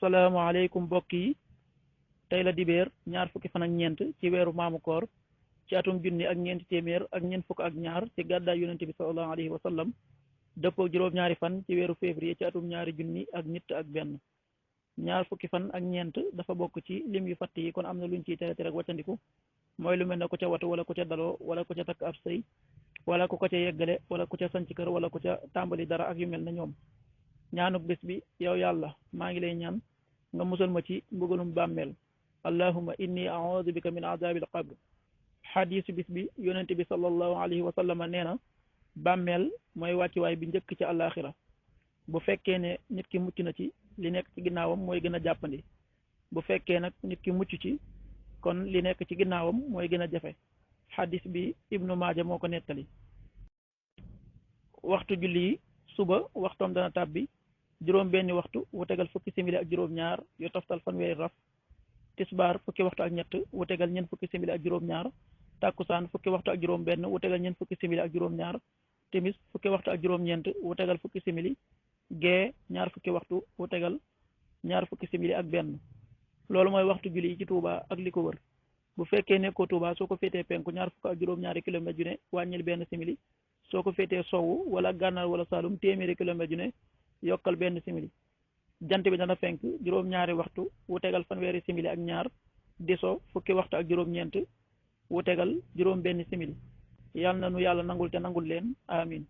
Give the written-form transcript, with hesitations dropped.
asalaamaaleykum mbokk yi tey la dibeer ñaar fukki fan ak ñeent ci weeru maamu koor ci atum junni ak ñeenti téeméer ak ñeent fukk ak ñaar ci gàddaay yonente bi sallallahu alayhi wa sallam dëppoo juróom-ñaari fan ci weeru février ci atum ñaari junni ak ñett ak benn ñaar fukki fan ak ñeent dafa bokk ci lim yu fatt yi kon am na luñ ciy tere rek waccandiku mooy lu mel ne ku ca watu wala ku ca daloo wala ku ca takk ab sëy wala ku ko ca yeggale wala ku ca sanc kër wala ku ca tàmbali dara ak yu mel ne ñoom ñaanuk bés bi yow yàlla maa ngi lay ñaan nga musal ma ci mbugalum bàmmeel allahumma inni a'udhu bika min azabil qabr xadiisu bis bi yonent bi sallallahu alayhi wa sallam nee na bàmmeel mooy wàccuwaay bi njëkk ci àllaaxira bu fekkee ne nit ki mucc na ci li nekk ci ginnaawam mooy gën a jàppandi bu fekkee nag nit ki mucc ci kon li nekk ci ginnaawam mooy gën a jafe xadis bi ibnu maaja moo ko nettali waxtu julli yi suba waxtoom dana tàbbi juróom benni waxtu wu tegal fukki simili ak juróom ñaar yu toftal fanweeri raf tisbaar fukki waxtu ak ñett wu tegal ñeent fukki simili ak juróom ñaar tàkkusaan fukki waxtu ak juróom benn wu tegal ñeent fukki simili ak juróom ñaar timis fukki waxtu ak juróom ñeent wu tegal fukki simili gee ñaar fukki waxtu wu tegal ñaar fukki simili ak benn loolu mooy waxtu julli yi ci Touba ak li ko wër bu fekkee nekkoo Touba soo ko féetee penku ñaar fukk ak juróom-ñaari kilomètre ju ne wàññil benn simili soo ko féetee sowwu wala gànnaar wala Saalum téeméeri kilomètre ju ne yokkal benn simili jant bi dana fenk juróom-ñaari waxtu wu tegal fanweeri simili ak ñaar di so fukki waxtu ak juróom-ñeent wu tegal juróom benn simili yàlla na nu yàlla nangul te nangul leen amin